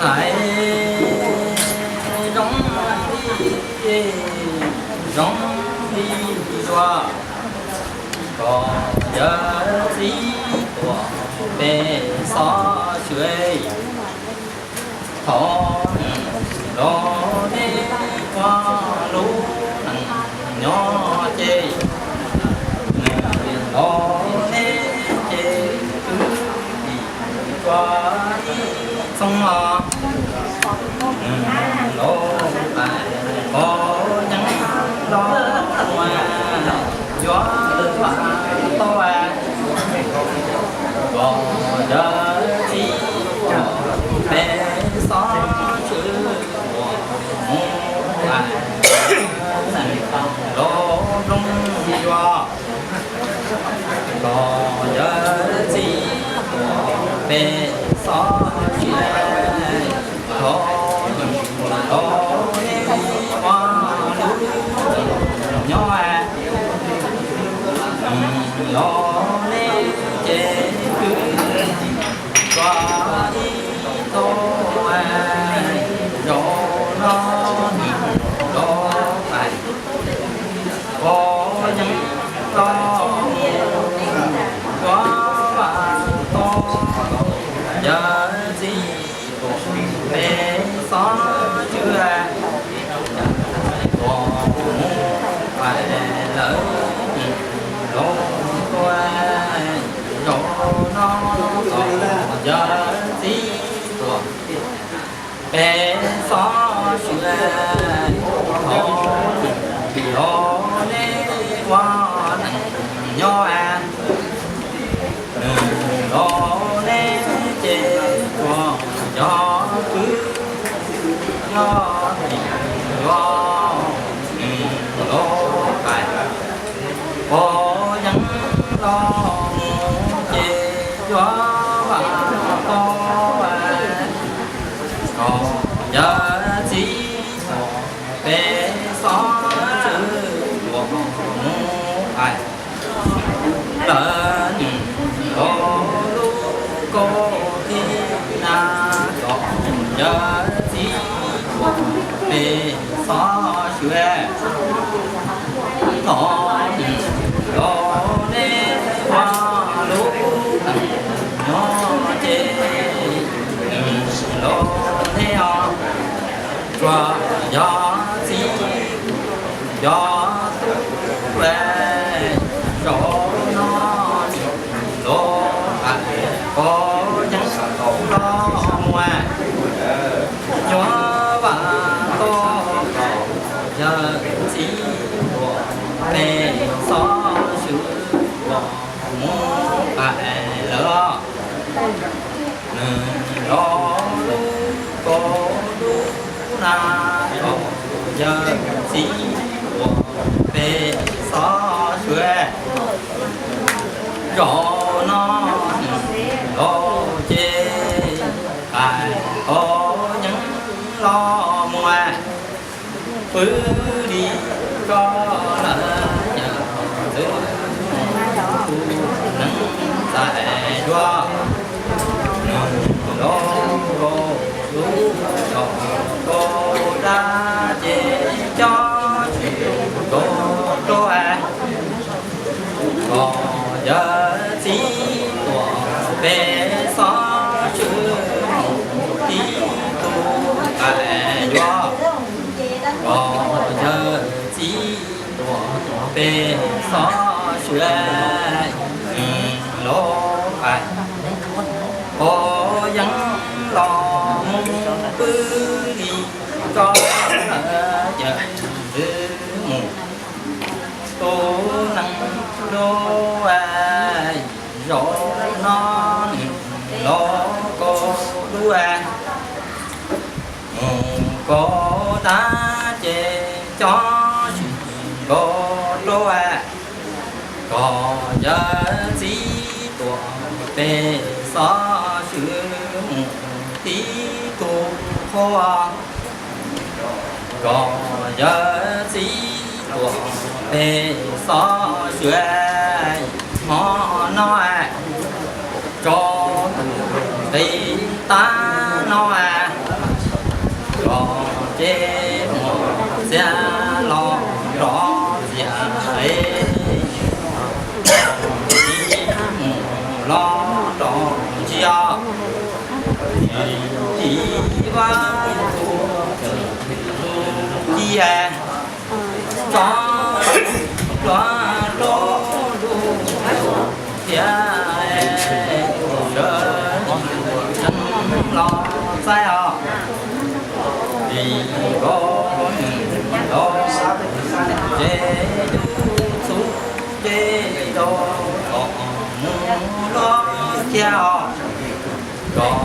Hais zoo li, zoo li zuag, kom yawg txiv tuam pem xov xwm. Thov nws los neb ua lub neej nyob ces, nws los neb ces kwv tij tsuas ib txhooj os. Nws los pais pov yeeb los mus yuav vaj tau, kom yawg txiv tuam pem xov xwm tuam mus pais los nplooj yuav. Kom yawg txiv tuam pem xov xwm, thov nws los neb ua lub neej nyob, nws los neb ces kwv tij tsuas ib txhooj, zaum no nws los pais pov yeeb los mus yuav vaj tau, yawg txiv tuam pem xov xwm tuam mus pais lawm, nws los tuaj zaum no, kom yawg txiv tuam pem xov xwm, thov nws los neb ua neej nyob, nws los neb ces tsuas cov kwv tij yuav, nws los pais pov yeeb los mus ces yuav vaj tau, kom yawg txiv tuam pem xov xwm tuam mus pais lawm, nws los lub kaub tij na, kom yawg txiv tuam pem xov xwm, thov nws los neb ua lub neej nyob ces, nws los neb os, tsuas yog txiv yog tub, zaum no nws los pais pov yeeb los mus yuav vaj tau, kom yawg txiv tuam pem xov xwm tuam mus pais lawm. Nws los lub kaub tij na, kom yawg txiv tuam pem xov xwm, zaum no nws los ces pais pov yeeb los mus, pw li ko lawm, yawg txiv tus neeg txais dua, nws los lub zos ko dab ces cov tsis nkaus rau, kom yawg txiv tuam pem xov xwm mus tib tug pais yuav, kom yawg txiv tuam pem xov xwm los pais pov yeeb los mus, pw li ko lawm, yawg txiv mus tus neeg dua, zaum no nws los kaum dub, mus kaum dab ces cov tsis nkaus rau, kom yawg txiv tuam pem xov xwm mus tib tug qhua, kom yawg txiv tuam pem xov xwm hmo no, tso tus nqi tab no, Tiv vaj tus ci tso pluav rau lub tiav sawv tsees los txaij os. Vim nkaus nws los ces yus txhub ces rau kom mus los kiag os. Kom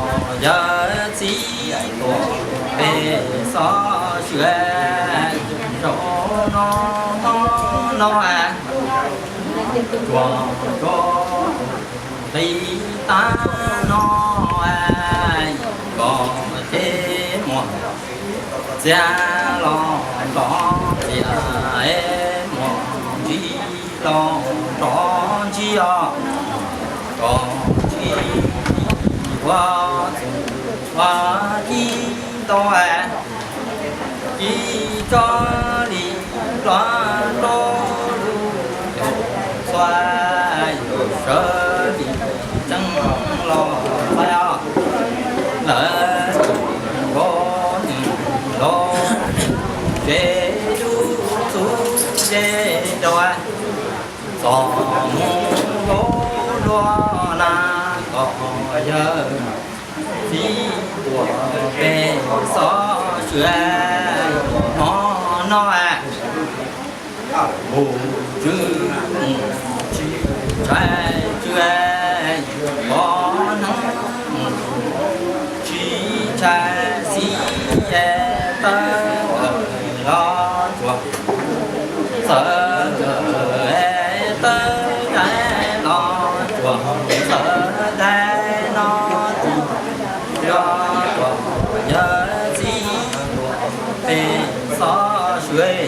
yawg txiv tuam pem xov swm zaum no hmo no tsuas rau nqi tag no kom ces muam txiav los nrov txiav, muam ntsis los nrov ntsis os. Kom ntsis ua txuas ua ci ntau, ci tso li pluav rau lub caum txhua, yus sawv li tsees los txaij os. Lawv nkaus nws los ces yus txhub ces rau txos mus nkaus luaj na kom yawg txiv tuam pem xov swm hmo no mus tswv tsis ntshai tswv, pov hneev tsis ntshai xib, tawb los tsuas txawv tawb, tawb dais los tsuas txawv dais no, yog kom yawg txiv tuam pem xov swm